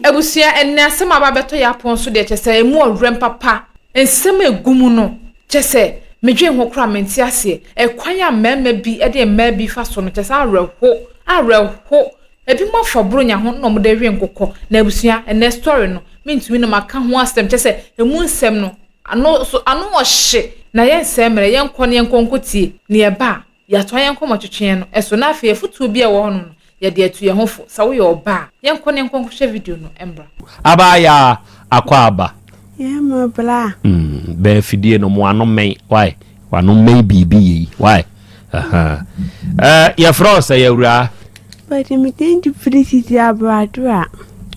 Abusua, ɛnnɛ asɛm a aba abɛtɔ yɛn apon so deɛ kyerɛ sɛ ɛmu ɔwerɛm papa. Nsɛm a ɛgu mu no, kyerɛ sɛ medwen ho koraa a mente aseɛ. Ɛkwan a mmarima bi de mmaa bi fa so no, kyerɛ sɛ awerɛho, awerɛho. Ebinom afa buronya ho na wɔde we nkokɔ. Na abusua, ɛnnɛ story no, mentumi na maka ho asɛm. Kyerɛ sɛ ɛmu nsɛm no, ano so ano ɔhye. Na yɛnsɛe mmerɛ, yɛnkɔ na yɛnkɔ nkɔtie. Nea ɛba a, Yɛatoa yɛn nkɔmmɔtwetweɛ no so na afei afotuo bi a ɛwɔ hɔnom no, yɛde atu yɛn ho fo. Sɛ woyɛ ɔbaa a, yɛnkɔ na yɛnkɔ nkɔhwɛ video no mmra. Abaayaa akwaaba. Yɛn mo bra. Mm, bɛn afidie no mo ano mmɛn why wano mmɛn biribi yei why uh-huh. uh, yɛfrɛ wo sɛ yɛwuraa. But me din de Felicity Aboadora.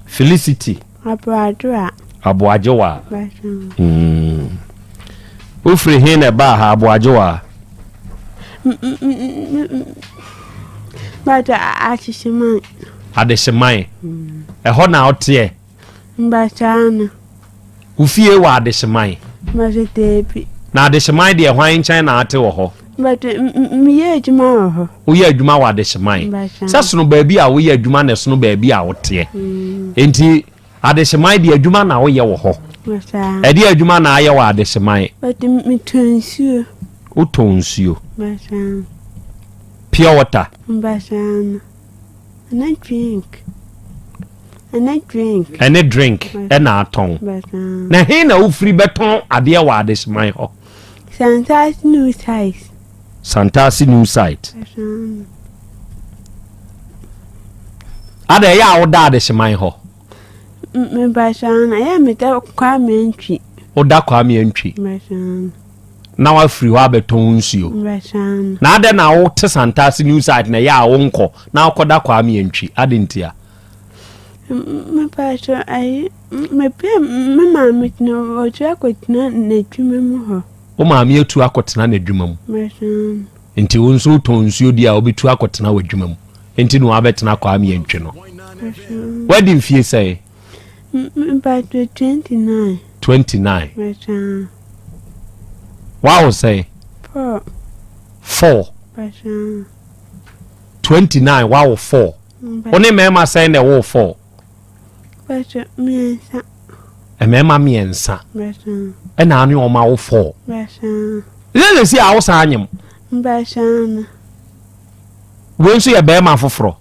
Felicity. Aboadora. Aboagyewa. Mm. Wofiri he na ɛbaa ha Aboagyewa? But Adehyeman. Adehyeman. Ɛhɔ na woteɛ? Mbakyano. Wo fie wɔ Adehyeman? Mbakyɛ daabi. Na Adehyeman deɛ hwan nkyɛn na ate wɔ hɔ? Mbakyɛ meyɛ adwuma wɔ hɔ. Woyɛ adwuma wɔ Adehyeman? Sɛ sono baabi a woyɛ adwuma na ɛsono baabi a woteɛ. Enti Adehyeman deɛ adwuma na woyɛ wɔ hɔ. Ɛdeɛ adwuma na ayɛ wɔ Adehyeman? Metɔn nsuo. Wotɔn nsuo? Pure water? Ɛne drink. Ɛne drink. Ɛne drink ɛna atɔn. Na he na wofiri bɛtɔn adeɛ wɔ Adehyeman hɔ? Santase New Site. Santase New Site. Ada ɛyɛ a woda Adehyeman hɔ? Mebahyɛn ɛyɛ meda Kwame Antwi. Woda Kwame Antwi. Na wafiri hɔ abɛtɔn nsuo. Mebahyɛn. Na adɛn na wote Santase New Site na ɛyɛ a wonkɔ na wokɔda Kwame Antwi ade ntia? Mebahyɛn ayi mepɛ me maame tena ɔtu akɔtena n'adwuma mu hɔ. Wo maame atu akɔtena n'adwuma mu. Nti wo nso wotɔn nsuo di a wobɛtu akɔtena w'adwuma mu. Nti na wabɛtena Kwame Antwi no. Wadi mfie sɛn? Mpacho 29. 29. Wawo sɛn? 4. 4. 29 wawo 4. Wo ne mmarima sɛn na ɛwoo 4? Mpacho mmiɛnsa. Mmarima mmiɛnsa. Ɛna ane wɔn awo 4. Sɛ sɛ a wosan anyem. Mpacho. Wei nso yɛ bɛrima foforɔ.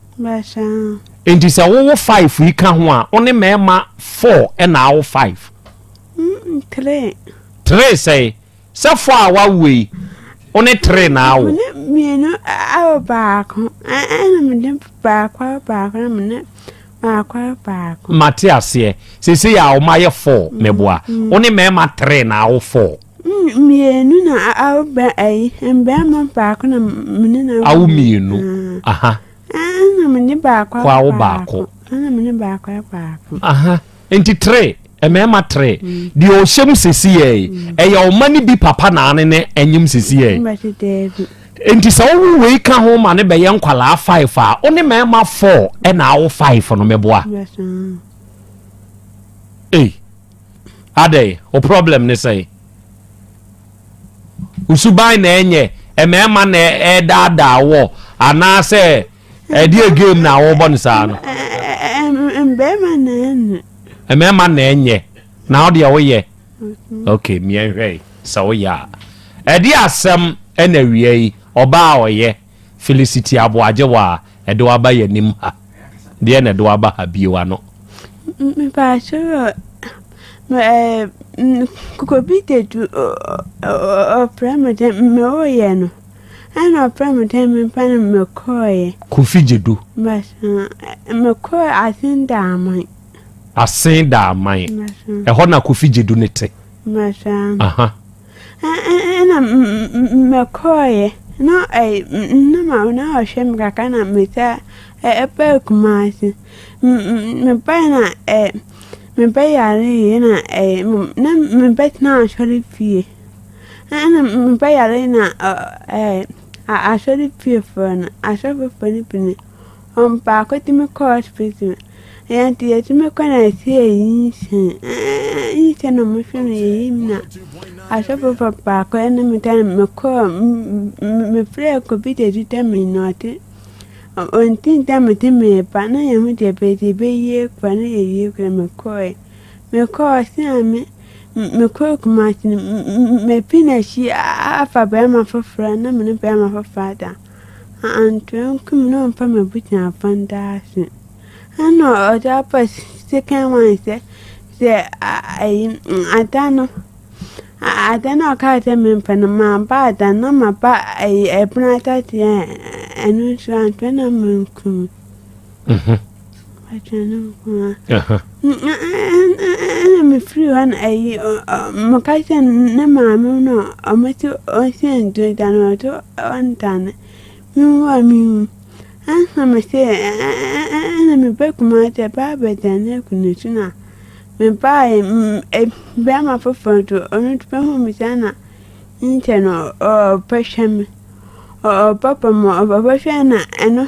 Nti sɛ wowo five yi ka ho a, wo ne mmarima four ɛna awo five. Mm, three. Three sɛe. Sɛ four a wawo yi, wo ne three na awo. Mene mmienu awo baako, ɛna mene baako awo baako, ɛna mene baako awo baako. Mate aseɛ. Seesei a wɔn ayɛ four, meboa. Wo ne mmarima three na awo four. Mmienu na awo bɛ ayi mmarima baako na mene na awo mmienu. Aha. Ɛna mene baako awo baako. Ɛna mene baako awo baako. Aha. Nti three mmarima three. Mm. Deɛ ɔhyɛ mu sisi yɛ yi mm. ɛyɛ ɔma ne bi papa na ane ne ɛnyim sisi yɛ yi. Nti sɛ wowo wei ka ho ma ne bɛyɛ nkwalaa five a wo ne mmarima four ɛna awo five no mɛboa. Ei. Adɛn? Wo problem ne sɛn? Wo suban na ɛnyɛ, mmarima na ɛredaadaa wɔ anaasɛ ɛdeɛ game na wobɔ no saa no? Mmarima na ɛnyɛ. Mmarima na ɛnyɛ. Na wo deɛ woyɛ? Ok, mmiɛnhwɛ sɛ woyɛ a. Ɛde asɛm ɛna awia yi, ɔbaa a ɔyɛ Felicity Aboagye wɔ a ɛde wo aba yɛn anim ha. Deɛ na ɛde wo aba ha bio ano. Mepaakyɛw ɛ kokobi dedu ɔfrɛ me dɛ mewɔ no ɛna ɔfrɛ me dɛ memfa no mekɔɔeɛ. Kofi Gyedu. Mekɔɔ Asen Daaman. Asen Daaman. Ɛhɔ na Kofi Gyedu ne te. Aha. Ɛna mekɔeɛ na na ma na ɔhwɛ me kakra na mesan ɛbaa Kumasi. Mebaeɛ na mebɛyareeɛ na na mebɛtena asɔre fie. Ɛna mebɛyareeɛ na asɔre fiefoɔ no asɔfofoɔ no bi no Wɔn baako tumi kɔ hospital, yɛn nso yɛtumi kɔ na yɛsi yɛyi nhyɛn, nhyɛn na wɔhwɛ no yɛyi mu na asɔfo baako ne me da mekɔɔ mefrɛɛ Kobi de deda me na ɔde Ɔnti nta mete mereba na yɛn ho deɛ bɛyɛ deɛ ɛbɛyie kora na yɛyie kora mekɔɛ. Mekɔɔ se a me mekɔɔ Kumasi no mafi n'akyi afa bɛrima foforɔ na me ne bɛrima foforɔ ada. Antoa nkum na ɔmfa m'abusuafoɔ nda ase. Ɛna ɔde aba second one sɛ sɛ ayi ada no ada no a ɔkaa sɛ mempɛ no mamba ada no na maba ayi ɛpono atateɛ a ɛno nso antoa na menkum. Atwa no nko ara. Ɛna mefiri hɔ na ayi meka kyerɛ ne maame no a ɔmo se ɔnsi ndu da no ɔso ɔndane. Mewu a mewu. Ɛna mese ɛna meba Kumasi ɛba abɛdane agu ne so na mebaeɛ bɛrima foforɔ nso ɔno nso bɛhu me saa na nkyɛ no ɔbɛhwɛ me. Ɔbɛbɔ me ɔbɛhwɛ na ɛno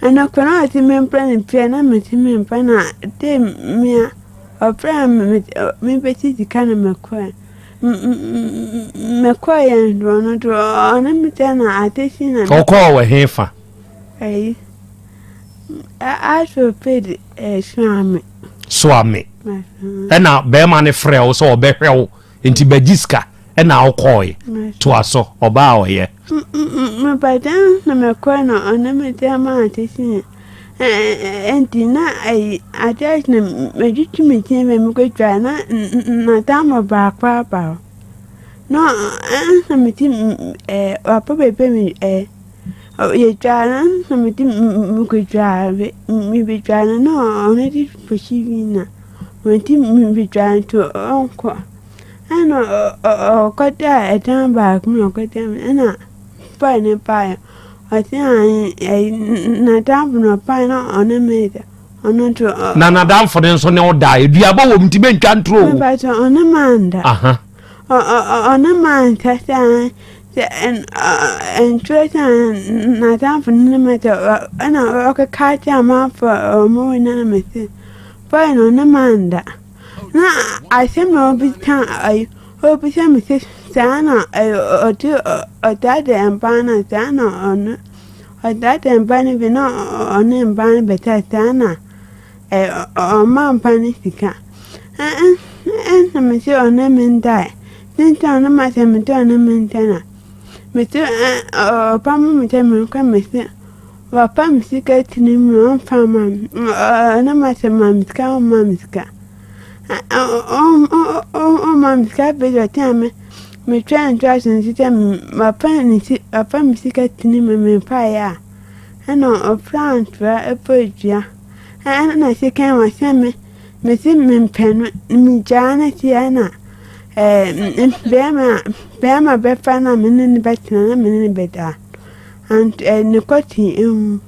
ɛno koraa na ɔse membrɛ no pia na mese memfa na de mea ɔfrɛɛ me mebɛsi sika na mekɔɛ. Mekɔɛ nso ɔno nso ɔne me sɛ na ade si na. Ɔkɔɔ wɔ he fa? Ɛyi asɔ pedi Suame. Suame. Ɛna bɛrima no frɛ wo sɛ ɔbɛhwɛ wo nti bɛgye sika ɛna wokɔɔe. Toa so, ɔbaa a ɔyɛ. Mebɛdan na mekɔɛ na ɔne me sɛ ma ade si nti na ayi ade akye na metwitwi me ti na mekɔdware na n'adamfo baako aba hɔ. Na ɛna mete waba baabi a me yɛdware no na mete mekɔdware mebɛdware no na ɔno de kɔsi bi na mete mebɛdware nti ɔnkɔ. Ɛna ɔkɔdaa ɛdan baako mu na ɔkɔdaa mu ɛna boy no baeɛ ɔse ae n'adamfo no ɔbaeɛ na ɔne me da ɔno nso. Na n'adamfo no nso ne wo da aduaba wɔ mu nti bɛntwa ntoro o. Mepakyɛ ɔne me anda. Ɔne me anda sɛ ae sɛ ɛnkyerɛ sɛ n'adamfo no ne me da ɛna ɔkeka kyerɛ amanfoɔ a wɔwɔ hɔ nyinaa na mese boy no ɔne me anda. Na asɛm a ɔbisa ayi ɔbisa me sɛ saa na ɔde ɔdaadaa mbaa no saa na ɔno ɔdaadaa mbaa no bi na ɔne mbaa no bɛda saa na ɔma mbaa no sika. Ɛna me sɛ ɔne me ndae. Nti ɔno ma sɛ me sɛ ɔne me nda na me sɛ ɔpamo me sɛ menkɔ me sɛ Wapa me sika tiri mu ɔmfa mma me. Ɔno ma sɛ ma me sika ɔmma me sika. Ɔmma me sika afei deɛ ɔtea me metwa ntoa so nso sɛ wapa ne si wapa me sika tiri mu memfaeɛ a ɛna ɔfra ntoa ɛbɔ dua ɛna sika wɔ sɛ me mese mempɛ no megyaa no si ɛna ɛɛ bɛrima bɛrima bɛfa no a me ne no bɛtena na me ne no bɛda. And eh, ne kɔte ehu.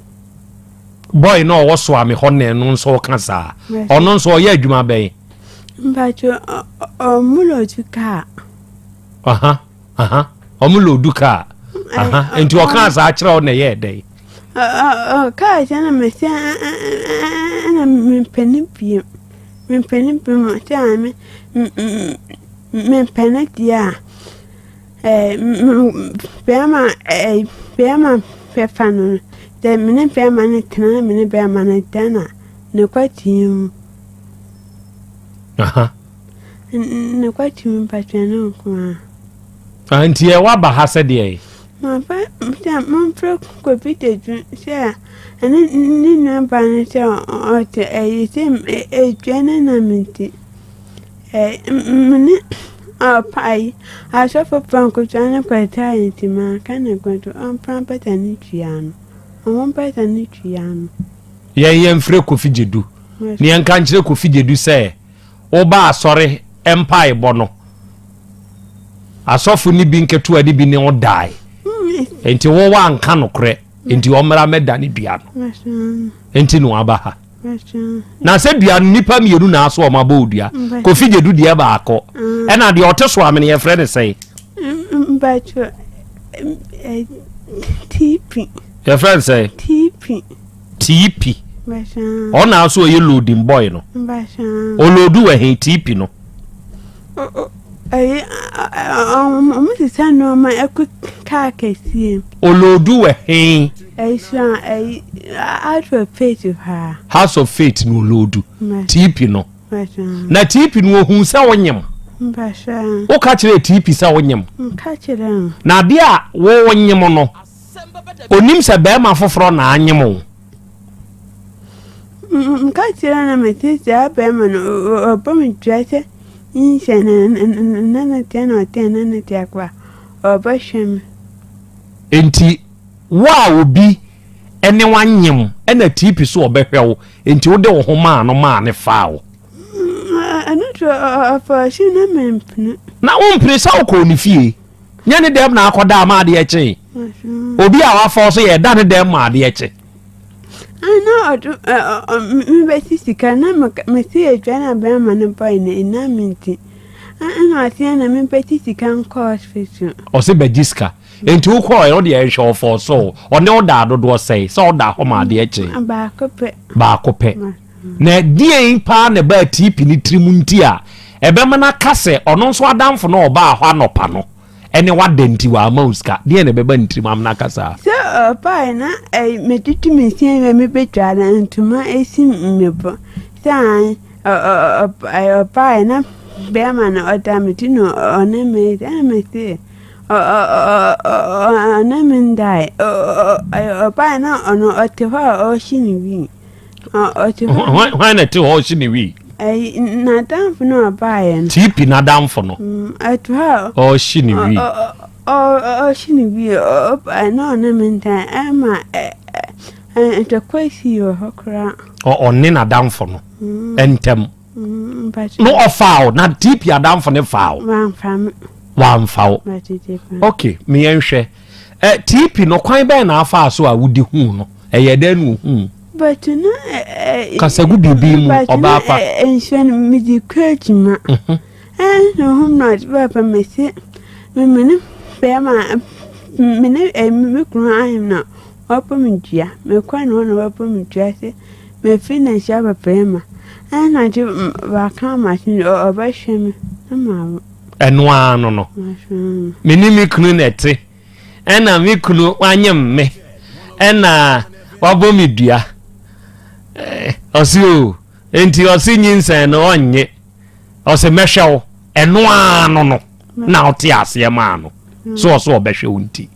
Boy na ɔwɔ soa me hɔ na ɛno nso ɔka saa. Ɔno nso ɔyɛ adwuma bɛn? Mpacho ɔmo loodu kaa. Aha aha ɔmo loodu kaa. Aha nti ɔka saa kyerɛ wo na ɛyɛ dɛn? Ɔkaa sɛ na mese ɛna mempɛ no bio. Mempɛ no bio sɛ me mempɛ no deɛ a. Bɛrima bɛrima bɛfa no no, sɛ me ne bɛrima no tena na me ne bɛrima no da na ne kwati mu. Ne kwati mu mpatwa no nko ara. Ah, nti ɛ waba ha sɛ deɛ yi? Maba sɛ momfrɛ Kofi Tadwu sɛ ɛne ne nuabaa no sɛ ɔte ɛyi sɛ edwa no nam nti. Me ne ɔpae asɔfo pɔnkotwa no kɔtae nti manka ne nkonto ɔmfa mpata no tua no ɔmo mpata no tua no. Yɛn yɛmfrɛ Kofi Gyedu na yɛnka nkyerɛ Kofi Gyedu sɛ woba asɔre mpaebɔ no asɔfo no bi nketewa no bi ne wo dae nti wo wanka nokorɛ nti ɔmmra mɛda ne dua no nti na waba ha. Na sɛ dua no nipa mmienu na aso ɔmo abɔ odua. Kofi Gyedu deɛ baako. Mm. Ɛna deɛ ɔte so amene yɛfrɛ ne sɛn? Mpacho TP. Yɛfrɛ ne sɛn? TP. TP. Ɔna aso ɔyɛ loading boy no. Ɔloadu wɔ he TP no? Ɛyi ɔmo sesa nneɛma ɛkɔ kaa kɛseɛ mu. Oloodu wɔ he? Ɛsua ɛyi House of Faith paa. House of Faith na oloodu. TP no. Na TP no ohun sɛ wonyem. Woka kyerɛ TP sɛ wonyem. Nka kyerɛ no. Na adeɛ a wonyem no, onim sɛ bɛrima foforɔ na anyem wo. Nka kyerɛ no mete saa bɛrima no ɔbɔ me dua sɛ nhyɛ na na teɛ na ɔteɛ na na teɛ akora ɔbɛhwɛ me. Enti wo a obi ne wanyem ɛna TP so ɔbɛhwɛ wo enti wode wo ho maa no maa ne faa wo. Ɛno to ɔfa ɔhye na mempene. Na wompene sɛ wokɔɔ ne fie nyɛ ne dɛm na akɔda ama adeɛ kye. Obi a wafa wo so yɛ da ne dɛm ma adeɛ kye. Na ɔdo mebɛsi sika na mesi adwa na bɛrima no bɔe no ɛnam me nti. Ɛna ɔse na mebɛsi sika nkɔ hospital. Ɔse bɛgye sika. Enti wokɔɔ ɛ wodeɛ nhwɛ ɔfɔɔ so ɔne wo daa dodoɔ sɛe sɛ ɔda hɔ ma adeɛ kye. Baako pɛ. Baako pɛ. Na deɛn paa na ɛbaa TP ne tirim nti a ɛbɛma no aka sɛ ɔno nso adamfo no a ɔbaa hɔ anɔpa no ɛne wada nti wamma wo sika? Deɛn na ɛbɛba ne tirim ama no aka saa? Sɛ ɔbaeɛ na metutu me se wie mebɛdware ntoma ɛsi me bo sɛ an ɔbaeɛ na bɛrima no ɔda me ti na ɔne me da na mese ɔne me ndae ɔbaeɛ na ɔno ɔte hɔ a ɔrehye ne wii. Hwan na ɛte hɔ ɔhye ne wii? Ɛyi n'adamfo no ɔbaeɛ no. TP n'adamfo no. Ɛte hɔ a. Ɔhye ne wii. Ɔhye ne wii ɔbaeɛ na ɔne me ntan ɛma ntɔkwa sii wɔ hɔ koraa. Ɔne n'adamfo no ntɛm. No ɔfaa wo na TP adamfo no faa wo. Wamfa me. Wamfa wo. Ok, meyɛ nhwɛ. Eh, TP no kwan bɛn na afaa so a wodi huu no? Ɛyɛ dɛn na ohuu? But no eh, eh, Kasagu biribi mu ɔbaa pa. Eh, nsuo no mede kɔ adwuma. Ɛna ohum na ɔde baa pa mese me mene bɛrima mene eh, me kunu ahem na wabɔ me dua. Mekɔ ne hɔ na wabɔ me dua sɛ mefi n'akyi aba bɛrima. Ɛna ɔde waka ama so ɔbɛhwɛ me na mawo. Ɛno ara no no. Me ne me kunu na ɛte. Ɛna me kunu wanyem me. Ɛna wabɔ me dua. Ɔse o, enti ɔse nyinsɛn no ɔnnye. Ɔse mɛhwɛ wo. Ɛno ara no no na ɔte aseɛ maa no. So ɔso ɔbɛhwɛ wo nti.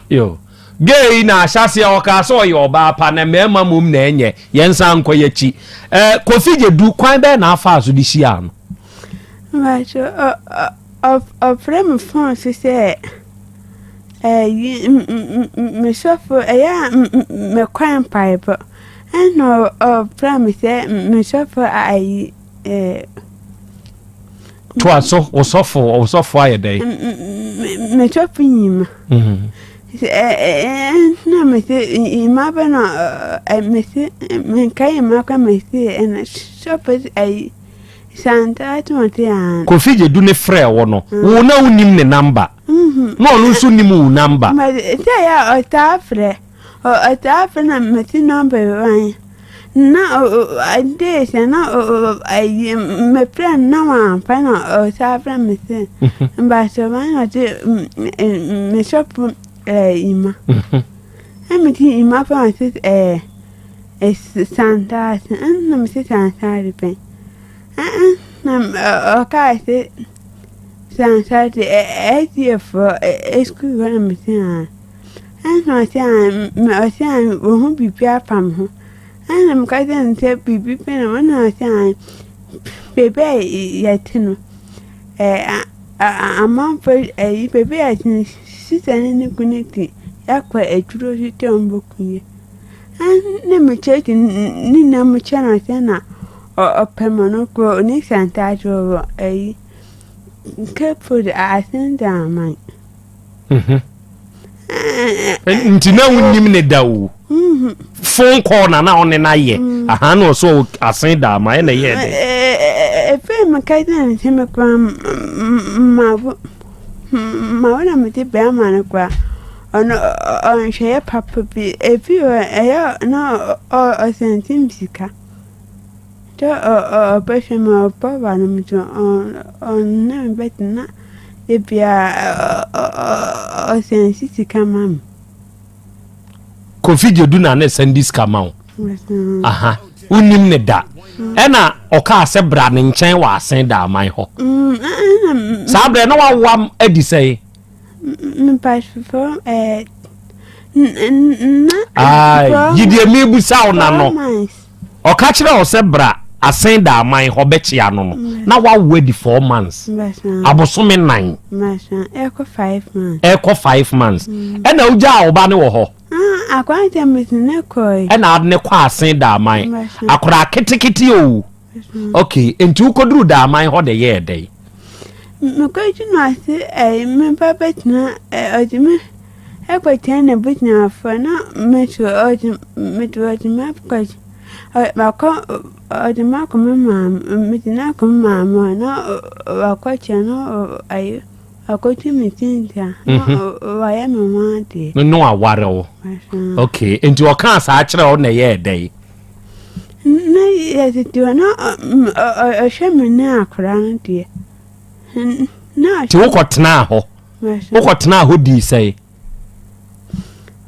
Yo. Gay yi na ahyɛaseɛ ɔkaa sɛ ɔyɛ ɔbaa pa na mmarima mmom na ɛnyɛ. Yɛn nsan nkɔ yɛakyi. Eh, Kofi Gyedu, kwan bɛn na afaa so de hyiaa no? Mpakyɛ, ɔfrɛ me phone so sɛ ɛyi me sɔfo ɛyɛ a mekɔ mpaebɔ ɛna ɔfrɛ me sɛ me sɔfo ayi ɛɛ. Toa so, wo sɔfo, wo sɔfo ayɛ dɛn? Me sɔfo nyima. Na mese nyima bɛ na mese menka nyima kɔ mese ɛna sɔfo ayi santaa to ɔte an. Kofi Gyedu ne frɛ wo no, wo na wonim ne namba. Na ɔno nso nim wo namba. Sɛ yɛ ɔtaa frɛ. Ɔtaa frɛ na mete nɔmba bi wan na ade sɛ na ayi mefrɛ no na wamfa na ɔtaa frɛ me sɛ mbakyɛ wan na ɔte me shop ima ɛna mete ima fɛ ɔte ɛɛ santaase ɛna mete santaase pɛn ɛna ɔkaa sɛ santaase ɛɛ ɛfoɔ ɛɛ sukuu hɔ na mete aa. Ɛnna ɔse a me ɔse a wahu biribi afa me ho. Ɛnna meka kyerɛɛ no sɛ biribi bɛn na ɛnna ɔse a baabi a yɛte no ɛɛ amanfoɔ ɛyi baabi a yɛte no sista ne ne kunu te yɛakɔ aduro so sɛ wɔbɛku yɛn. Ɛnna mekyerɛkyerɛ ne nyinaa mu kyerɛɛ no sɛ na ɔpɛ ma no kɔ ne santaase wɔ ɛyi Cape Coast Asendaman. Mhm. nti na wonim ne da o mhm. phone call na na ɔne no ayɛ mm. aha na ɔsɛ asen da ama ɛna ɛyɛ dɛ ɛfei meka sɛ ne sɛ mekora mawo mawo na mede bɛrima no kora ɔno ɔnhwɛyɛ papa bi ɛfi ɛyɛ na ɔsɛntim sika. Sɛ ɔbɛhwɛ me ɔba ba no nso ɔne me bɛtena da biara ɔsɛnsi sika ma me. Kofi Gyedu na ne sɛndi sika ma wo. Aha, wonim ne da. Ɛna ɔkaa sɛ bra ne nkyɛn wɔ asen da aman hɔ. Mm, Saa berɛ na wawoam adi sɛe. Mpakyɛw ɛɛ na. Ayi deɛ mebusa wo na no. Ɔka kyerɛ wo sɛ bra asen da aman hɔ bɛkyea no no mm. na wawo adi 4 months, abosome 4. Ɛkɔ 5 months. Ɛkɔ 5 months. Ɛna wogyaa wo ba ne wɔ hɔ. Ah, akwankyɛ mesi ne kɔe. Ɛna ade ne kɔ asen da aman akwaraa ketekete o. Ok, nti wokɔduru da aman hɔ de yɛɛ dɛn? Mekɔgye no ase ɛyi me ba bɛtena ɔde me ɛkɔkyɛn ne busuafoɔ na me so ɔde mede ɔde me akɔ makɔ ɔde me akɔ me maame mede no akɔ me maame hɔ na wakɔkyɛn no ayi wakɔtu me tinta na wayɛ me ho adeɛ. No aware wo. Ok, nti ɔkaa saa kyerɛ wo na ɛyɛɛ dɛn? Na yɛtete hɔ na ɔhwɛ me ne akwadaa no deɛ. Na nti wokɔtenaa hɔ, wokɔtenaa hɔ dii sɛe?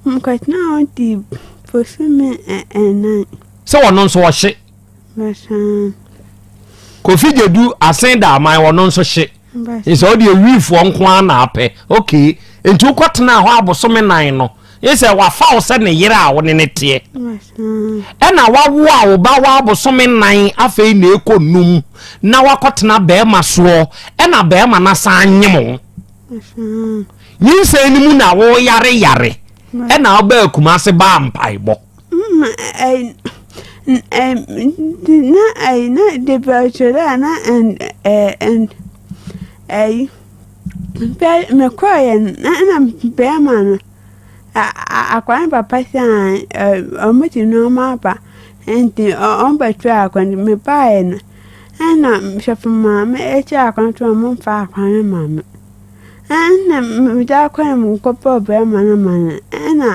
Mekɔtenaa hɔ dii bosome 4. Sɛ ɔno nso ɔhye? Kofi Gyedu asen da aman ɔno nso hye sɛ ɔde ewifoɔ nko ara na apɛ. Ok, nti wokɔtenaa hɔ abosome 4 no ye sɛ wafa wo sɛ ne yere a wo ne ne teɛ ɛna wawo a wo ba wɔ abosome 4 afei na ɛkɔ 5 na wakɔtena bɛrima soɔ ɛna bɛrima no asan nyem wo. Nyinsɛn no mu na woyare yare ɛna wobaa Kumase baa mpaebɔ. Na ɛyi na de bɛkyerɛ a na ɛyi mekɔɔyɛ na na bɛrima no akwadaa no papa sɛ ɔmo de nneɛma aba nti ɔmo bɛtwerɛ akwadaa no. Mebaeɛ no ɛna sɔfo maame ɛkyerɛ akwadaa no sɛ ɔmo mfa akwadaa no mma me. Ɛna mede akwadaa no kɔbɔɔ bɛrima no amanneɛ ɛna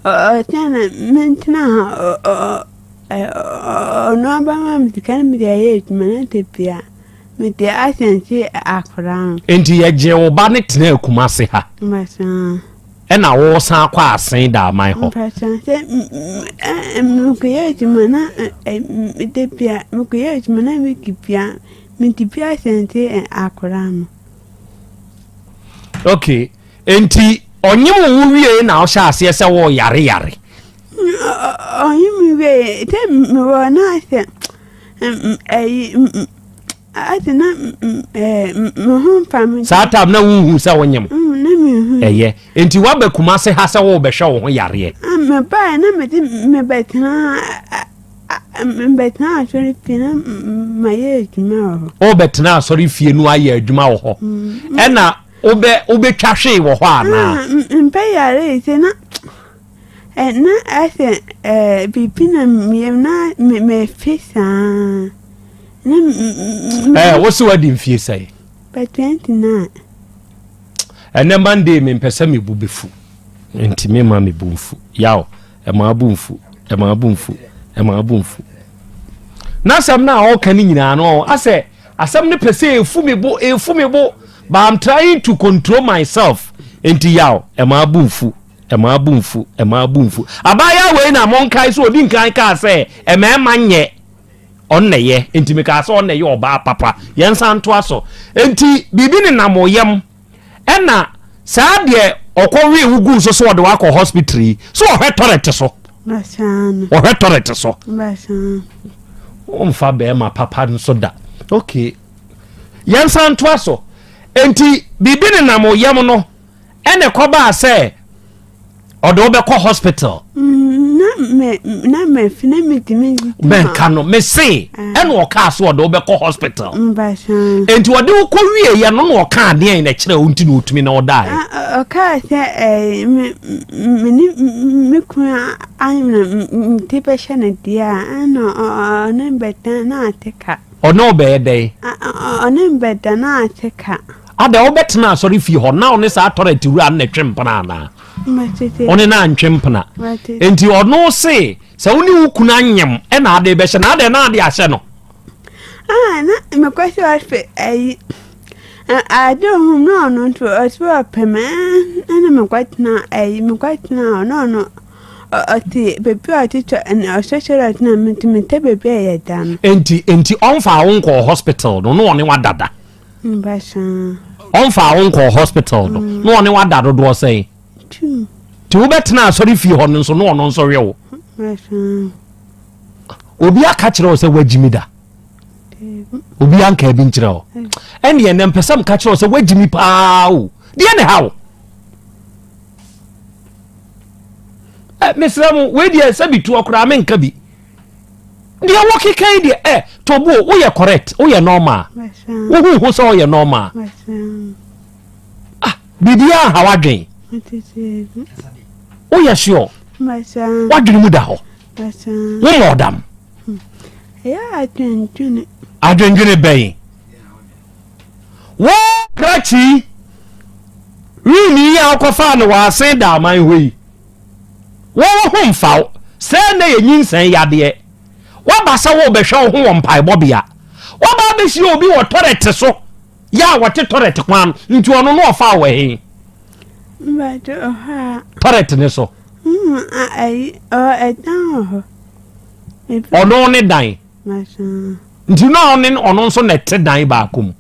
ɔkyerɛ no mentena ha ɔno abɛma me sika na mede ayɛ adwuma na da bia mede asɛnse akwadaa no. Nti yɛgye wo ba ne tena Kumase ha ɛna wɔsan kɔ asen da aman hɔ? Mpatwa sɛ mekɔyɛ adwuma na da bia mekɔyɛ adwuma na medi bia mede bi asɛnse akwadaa no. Ok, nti ɔnyem wo wie na ɔhyɛ aseɛ sɛ wɔyare yare? Ɔnye me wie sɛ mewɔ na sɛ ɛyi ase na me ho mfa me. Saa tam na wohu sɛ wonyem? Na mehu. Ɛyɛ nti woaba Kumase ha sɛ wobɛhwɛ wo ho yareɛ? Mebaeɛ na mede mebɛtena asɔre fie na mayɛ adwuma wɔ hɔ. Wobɛtena asɔre fie no ayɛ adwuma wɔ hɔ ɛna wobɛ wobɛtwa hwee wɔ hɔ anaa? Mpɛ yare sɛ na na ɛsɛ biribi na meyam na mefe saa na. Wo se wadi mfie sɛe? Bɛ 29. Ɛnɛ Monday mempɛ sɛ mebu bɛfu nti mema mebu mfu yaw ɛma abu mfu ɛma abu mfu ɛma abu mfu na asɛm no a ɔka no nyinaa no asɛ asɛm no pɛ sɛ ɛfu me bo, ɛfu me bo, but I'm trying to control myself. Nti yaw ɛma abu mfu ɛma abu mfu ɛma abu mfu. Abaayewa wei na monkae sɛ ɔdi nkan kaa sɛ ɛmɛɛma nyɛ ɔnnɛyɛ nti mekaa sɛ ɔnnɛyɛ ɔbaa papa. Yɛnsa ntoa so. Nti biribi nenam wo yam ɛna saa deɛ ɔkɔwee wo guu so so ɔde wakɔ hospital yi so ɔhwɛ toilet so, ɔhwɛ toilet so. Womfa bɛrima papa nso da. Ok, yɛnsa ntoa so. Nti biribi nenam wo yam no ɛna ɛkɔbaa sɛ ɔde wobɛkɔ hospital? Na me na me fi na me tumi. Bɛnka no mese ɛna ɔkaa so ɔde wobɛkɔ hospital. Nti ɔde wokɔ wie yɛ no na ɔka adeɛ na ɛkyerɛ wo nti na ɔtumi na ɔdaeɛ? Ɔkaa sɛ ɛɛ me me ne me kunu anyina nti bɛhyɛ no deɛ a ɛna ɔne bɛda na ate ka. Ɔne ɔbɛyɛ dɛn? Ɔne bɛda na ate ka. Ada wobɛtena asɔre fie hɔ na ɔne saa toilet wura no na ɛtwe mpena anaa? Ɔne no antwe mpena. Nti ɔno se sɛ wo ne wo kunu anyem ɛna ade bɛhyɛ na adɛn na ade ahyɛ no? Ah, na mekɔ sɛ ɔhwɛ ayi ade ohun na ɔno nso ɔsɛ ɔpɛ me ɛna mekɔtena ayi mekɔtena hɔ na ɔno ɔte baabi a ɔte tɔ ɛna ɔhyɛ hyɛ na metumi tɛ baabi a yɛda no. Enti enti ɔmfa wo nkɔɔ hospital no na ɔne wadada. Mbasaa. Ɔmfa wo nkɔɔ hospital no na ɔne wada dodoɔ sɛn. Two. Nti wobɛtena asɔre fie hɔ no nso na ɔno nso we wo. Mbasaa. Obi aka kyerɛ wo sɛ woagyimi da? Obi anka bi nkyerɛ wo? Ɛnneɛ nɛ mpɛ sɛ mka kyerɛ wo sɛ woagyimi paa o. Deɛ ne ha wo? Mesrɛ mo, wei deɛ sɛ bi toɔ koraa menka bi. Deɛ wɔkeka yi deɛ ɛ tobo woyɛ correct, woyɛ normal. Wohu ho sɛ woyɛ normal. Ah, biribiara nha w'adwen. Woyɛ sure? W'adwene mu da hɔ. Wo ma ɔdam. Ɛyɛ adwendwene. Adwendwene bɛn? Wo krakyi wini yi a wokɔfaa no wɔ asen da aman hɔ yi. Wo wo ho mfa wo. Sɛ na yɛ nyinsɛn yadeɛ. Woaba sɛ worebɛhwɛ wo ho wɔ mpaebɔbea. Woaba abɛhyia obi wɔ tɔrɛte so. Yɛ a wɔte tɔrɛt kwan nti ɔno no ɔfaa wɔ he? Tɔrɛt ne so. Ɔno ne dan. Nti na ɔne ɔno nso na ɛte dan baako mu.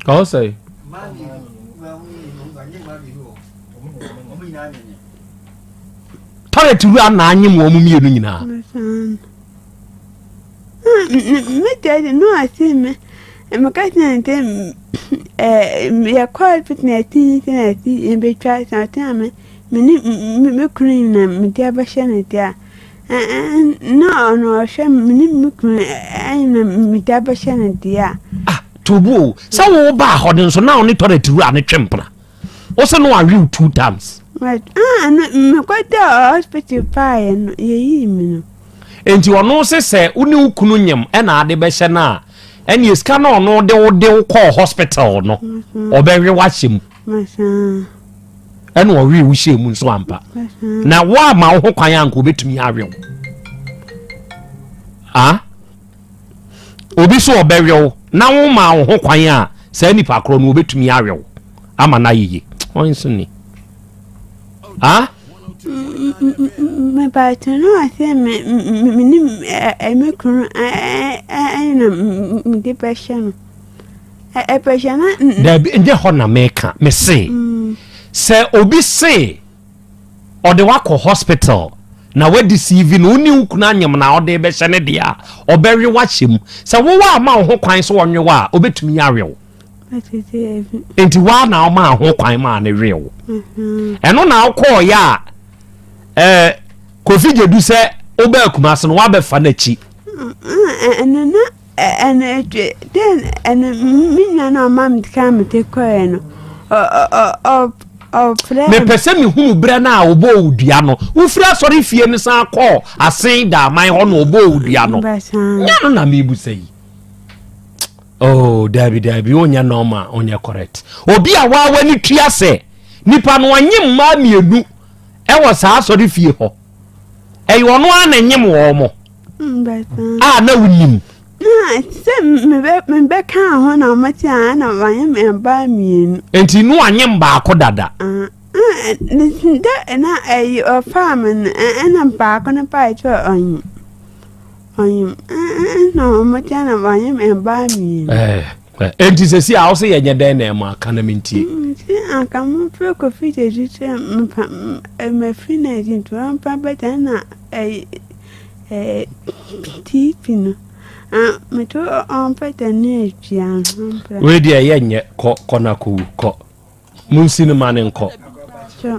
Ɔsɛ. Toilet wura na anyem wɔn mmienu nyinaa. Me deɛ no ase me meka kyerɛ no sɛ yɛkɔ hospital na ɛte sɛ na ɛte yɛbɛtwa sɛ ɔte a me me ne me kunu nyinaa mede abɛhyɛ no deɛ a na ɔno ɔhwɛ me ne me kunu ɛna mede abɛhyɛ no deɛ a. Ah tobu o sɛ wo baa hɔ no nso na ɔne toilet wura no twe mpena. Wo se no awe wo two times. But ah no mekɔda hospital paeɛ no yɛyii me no. Enti ɔno se sɛ wo ne wo kunu nyem ɛna ade bɛhyɛ no a ɛneɛ sika no ɔno de wo de wo kɔɔ hospital no ɔbɛwe wahyɛ mu. Ɛna ɔwe wo hyɛ mu nso ampa. Na wo ama wo ho kwan a nka obɛtumi awe wo. Ah? Obi so ɔbɛwe wo na wo ma wo ho kwan a saa nipa korɔ no obɛtumi awe wo ama no ayɛ yie. Ɔn nso ni. Ah? Mepatro no ɔsɛ me me ne me kunu ɛna mede bɛhyɛ no. Ɛpɛhyɛ na. Dabi nyɛ hɔ na meka mese sɛ obi se ɔde wakɔ hospital na wadi CV no wo ne wo kunu anyem na ɔde bɛhyɛ ne deɛ a ɔbɛwe wahyɛ mu sɛ wowɔ ama wo ho kwan sɛ ɔnwe wo a ɔbɛtumi awe wo nti woa na ɔmaa ho kwan maa ne wee wo ɛno na wokɔɔyɛ a ɛɛ Kofi Gyedu sɛ wobaa Kumase no woabɛfa n'akyi ɛno na Ɛno akyi, dɛn ɛno me nua no a ɔma me sika a mede kɔeɛ no, ɔfrɛɛ me. Mepɛ sɛ mehunu berɛ no a wɔbɔɔ wo dua no. Wofiri asɔrefie no san kɔɔ Asen Daaman hɔ na wɔbɔɔ wo dua no. Nyɛ no na mebusa yi. Oh, daabi daabi, wonyɛ normal, wonyɛ correct. Obi a waa w'ani tua sɛ nipa no ɔnye mmaa mmienu ɛwɔ saa asɔrefie hɔ. Ɛyɛ ɔno ara na ɛnyem wɔn mo. A na wonim. Sɛ mebɛka ho na wɔte a na wɔanyem mmaa mmienu. Nti no anyem baako dada. Dɛ na ɛyi ɔfaa me no ɛna baako no bae sɛ ɔnyem. Ɔnyem ɛna wɔte a na wɔanyem mmaa mmienu. Enti sɛsi a wose yɛnyɛ dɛn na ɛma aka na mentie? Nti anka momfrɛ Kofi Gyadu sɛ mfa mafiri no adi nti ɔmfa bɛgya na ɛyi TV no meto ɔmfa gya ne atua no ɔmpra. Wei deɛ yɛnyɛ kɔ kɔ na kɔwu kɔ. Munsi no ma ne nkɔ.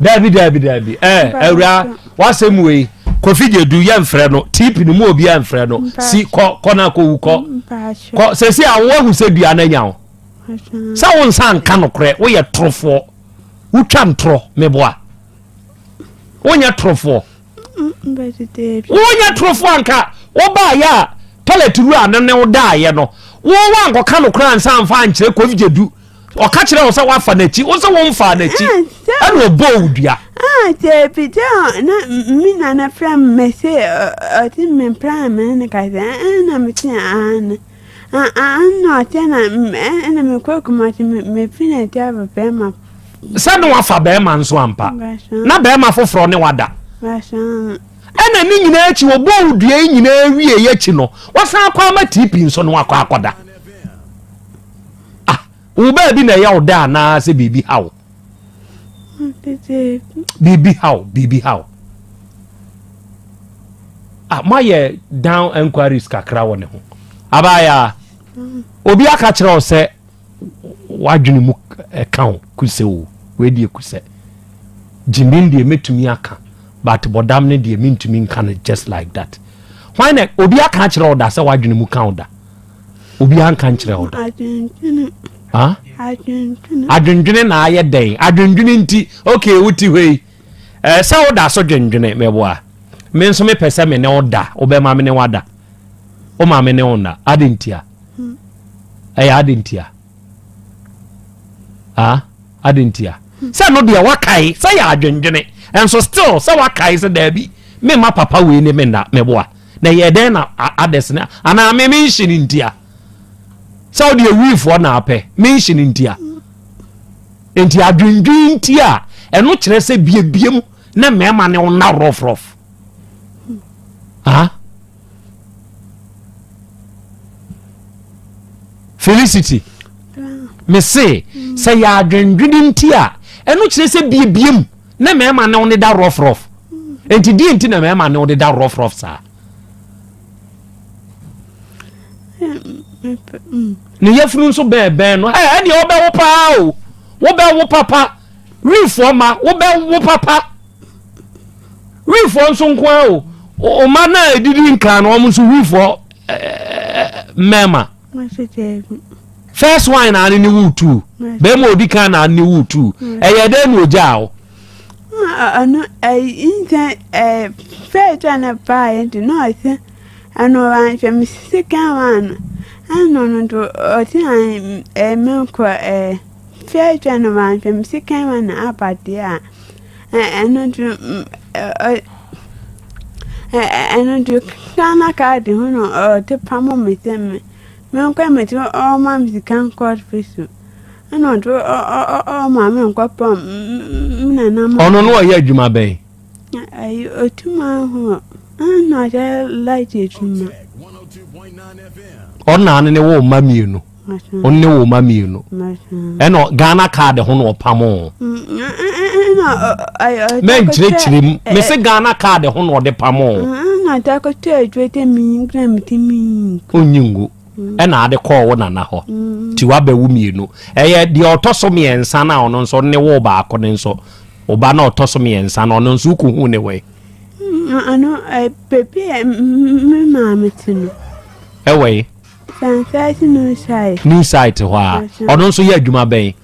Daabi daabi daabi. Ɛɛ eh, awura wasɛm wei. Kofi Gyedu yɛmfrɛ no. TP no mu obi mfrɛ no. Si kɔ kɔ na kɔwu kɔ. Kɔ sɛsi a woahu sɛ dua no anya wo. Sɛ wo nsa nka nokorɛ woyɛ torofoɔ. Wotwa ntorɔ meboa. Wonyɛ torofoɔ. Wonyɛ torofoɔ anka wobaayɛ a toilet wura no ne wo daayɛ no. Wo wankɔka nokorɛ ansa amfa ankyerɛ Kofi Gyedu. Ɔka kyerɛ wo sɛ woafa n'akyi, wo sɛ womfaa n'akyi, ɛna ɔbɔɔ wo dua. Ah, dabi dɛ na me nana frɛ me me se ɔte me mpra me ne no kasa ɛna me se aane. Ɛna ɔte na ɛna me kɔ Kumasi me me fi n'akyi aba bɛrima. Sɛ ne wafa bɛrima nso ampa na bɛrima foforɔ ne wada. Ɛna ne nyinaa akyi wɔbɔɔ wo dua yi nyinaa wie akyi no wasan akɔ ama TP nso no wakɔ akɔda. Ah, wo baabi na ɛyɛ wo dɛ anaa sɛ biribi ha wo? Biribi ha wo, biribi ha wo. Ah, moayɛ down enquiries kakra wɔ ne ho. Abaayaa, obi aka kyerɛ wo sɛ w'adwene mu ɛka wo kusɛ o, wei deɛ kusɛ. Gyimin deɛ mɛtumi aka, but bɔdam no deɛ mentumi nka no just like that. Hwan na obi aka akyerɛ wo da sɛ w'adwene mu ka wo da? Obi anka nkyerɛ wo da? Adwendwene na ayɛ dɛn? Adwendwene nti, okay, wote hɔ yi, eh, sɛ woda so dwendwene meboa. Me nso mepɛ sɛ me ne wo da, wobɛma me ne wada. Woma me ne wo nna, ade ntia? Ɛyɛ ade ntia? Ah, ade ntia? Sɛ no deɛ wakae sɛ yɛ adwendwene, ɛnso still sɛ wakae sɛ daabi, memma papa wei ne me nna, meboa. Na ɛyɛ dɛn na others ne anaa me menhye no ntia? Sɛ wo deɛ wiifoɔ na apɛ, menhye no ntia. Nti adwendwen nti a, ɛno kyerɛ sɛ biebiem ne mmarima ne wo nna rɔfrɔf. Ah? Felicity, me se sɛ yɛ adwendwene nti a, ɛno kyerɛ sɛ biebiem ne mmarima ne wo ne da rɔfrɔf. Nti deɛ nti na mmarima ne wo de da rɔfrɔf saa? Ne yafunu nso bɛɛbɛn no, ɛ ɛdeɛ wobɛwo paa o, wobɛwo papa, wifoɔ ma wobɛwo papa. Wifoɔ nso nko ara o, ɔma no a ɛdidi nkan no, wɔn nso wifoɔ mmarima. First one na ne wo tu, bɛrima odi kan na ne wo tu, ɛyɛ dɛn na ogyaa wo? Ɔno ɛyi nsɛ ɛɛ first one na baa yɛ nti na ɔse ɛno wanhwɛ me second one no ɛna ɔno nso ɔse ɛɛ menkɔ ɛɛ first one no wanhwɛ me second one na aba deɛ a. Ɛno nti, ɛno nti Ghana card ho na ɔde pamo me sɛ me menkɔ me ti ɔma me sika nkɔ hospital ɛna ɔde ɔma me nkɔ pam me nana ma. Ɔno no ɔyɛ adwuma bɛn? Ɛyi otuma ho ɛna ɔyɛ light adwuma. Ɔna ne wo mma mmienu. Ɔne wo mma mmienu. Ɛna Ghana card ho na ɔpam o. Mɛnkyerɛkyerɛ mu. Mese Ghana card ho na ɔde pam o. Ɔnyi ngu. Ɛna ade kɔɔ wo nana hɔ. Ti wabɛwo mmienu. Ɛyɛ deɛ ɔtɔ so mmiɛnsa na ɔno nso ne wo baako no nso. Ɔba na ɔtɔ so mmiɛnsa no ɔno nso wokɔhu ne wɔ. Ɔno baabi a me maame te no. Ɛwɔ yi. Sunset New Site. New Site hɔ a. Ɔno nso yɛ adwuma bɛn?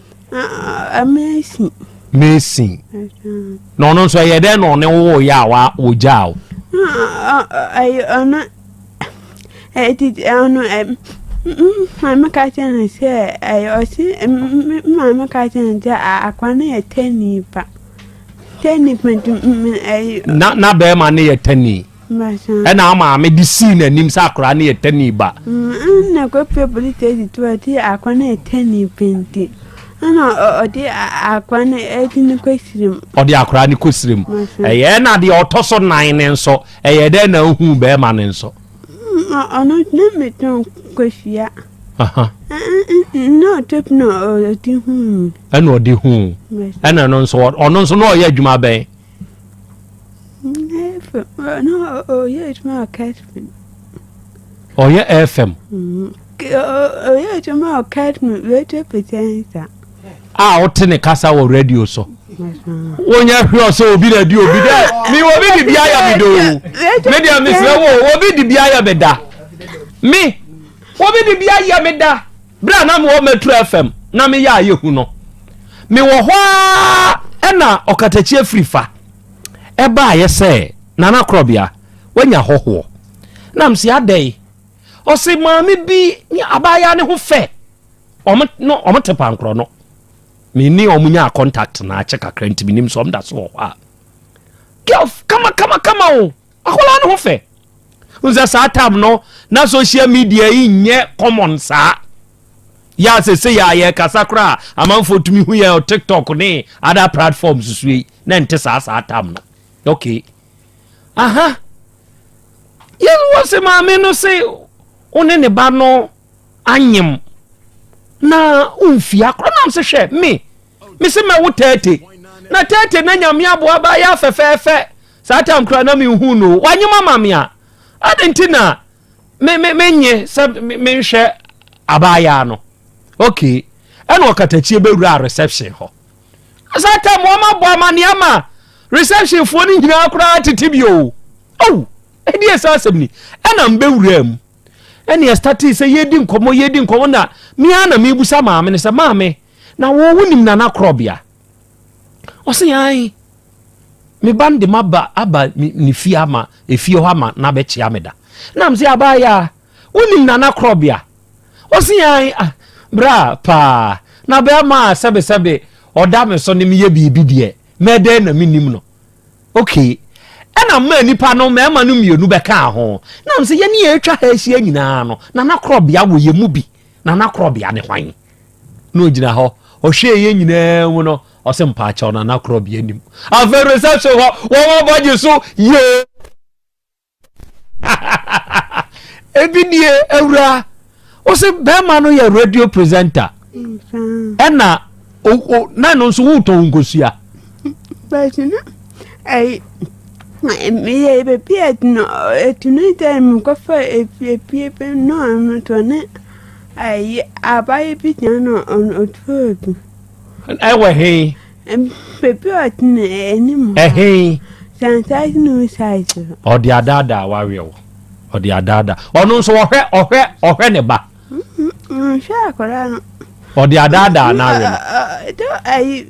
Mason. Mason. Na ɔno nso ɛyɛ dɛn na ɔne wo yɛ a wa wɔgyaa wo? Ɛyɛ ɔno ɛtiti ɔno ɛ maame ka kyerɛ no sɛ ɛyɛ ɔsi maame ka kyerɛ no sɛ akwa no yɛ tɛni pa tɛni pa nti ɛyɛ. Na na bɛrima no yɛ tɛni. Ɛna maame de sii n'anim sɛ akwadaa no yɛ tani ba. Ɛna kɔpie polisi station to ɔde akwadaa no yɛ tani ba nti ɛna ɔde akwadaa no ɛde no kɔ sirem. Ɔde akwadaa no kɔ sirem. Ɛyɛ ɛna deɛ ɔtɔ so nan ne nso ɛyɛ dɛ na ohun bɛrima ne nso. Ɔno ne metɔn kosua. Na ɔtɔ na ɔde hu. Ɛna ɔde hu. Ɛna ɛno nso ɔno nso na ɔyɛ adwuma bɛn. Ɔyɛ FM. Ɔyɛ adwuma wɔ Kadmi radio presenter. A ɔte ne kasa wɔ radio so. Wonyɛ hwɛ sɛ obi na di obi dɛ mi obi di bi ayɛ mi do. Me deɛ mesrɛ wo obi di bi ayɛ me da. Me obi di bi ayɛ me da. Berɛ a na mewɔ Metro FM na meyɛ a yɛhu no, mewɔ hɔ ara ɛna ɔkatakyi afiri fa ɛbaeɛ sɛ Nana Korɔbea wanya hɔhoɔ. Na mese adɛn? Ɔse maame bi ne abaayaa ne ho fɛ. Wɔn no wɔn te pankorɔ no. Me ne ɔmo nyaa contact na akyɛ kakra nti menim sɛ ɔmo da so wɔ hɔ a. Girl kama kama kama o. Akwadaa no ho fɛ. N sɛ saa time no na social media yi nyɛ common saa. Yɛ a sese yɛ a yɛkasa koraa amanfoɔ tumi hu yɛn TikTok ne other platforms so yi na nte saa saa time no. Okay. Aha. Yɛn wɔ se maame no se wo ne ne ba no anyem na womfie akora nam se hwɛ me me se mɛwo 30 na 30 na Nyame aboa ba yɛ afɛfɛɛfɛ saa tam kora na menhu no wanyem ama me a ade nti na me me menye sɛ menhwɛ abaayaa no. Okay, ɛna ɔkatakyie bɛwura reception hɔ saa tam wɔn abɔ amaneɛ ama reception foɔ no nyinaa koraa tete bi o. Oh, ɛdeɛ saa asɛm ni. Ɛna mbɛwura mu ɛne ɛstartee sɛ yɛdi nkɔmmɔ yɛdi nkɔmmɔ na mea na mebusa maame no sɛ, maame, na wo wonim Nana Korɔbea? Ɔsɛ ae, me ba no de maba aba ne fie ama efie hɔ ama na bɛkyea me da. Nam sɛ abaayɛ a wonim Nana Korɔbea? Ɔsɛ ae. Ah, bra paa na bɛrima a sɛbesɛbe ɔda me so ne meyɛ biribi deɛ mɛdɛn na menim no. Okay, ɛna mmaa nipa no mmarima no mmienu bɛkaa ho nam sɛ yɛne yɛatwa ha ahyia nyinaa no Nana Korɔbea wɔ yɛ mu bi. Nana Korɔbea ne hwan? Na ɔgyina hɔ ɔhwɛ yɛ nyinaa mu no ɔsɛ mpaakyɛw, Nana Korɔbea nim. Afei reception hɔ wɔn abɔ gye so yee. Ebi nie, awura, wosɛ bɛrima no yɛ radio presenter ɛna na no nso wotɔn nkosua. Bɛsi na ɛyi meyɛ baabi a ɛtunu ɛtunu dɛ mekɔfa efie bi na ɔno tɔ ne ɛyi abayewa bi gyina na ɔtɔ bi. Ɛwɔ he? Baabi a ɔtena anim hɔ. Ɛhe? Sansaase no size. Ɔde adaadaa wareɛ wo, ɔde adaadaa. Ɔno nso ɔhwɛ ɔhwɛ ɔhwɛ ne ba. Nhwɛ akwadaa no. Ɔde adaadaa n'awe no. Dɛ ayi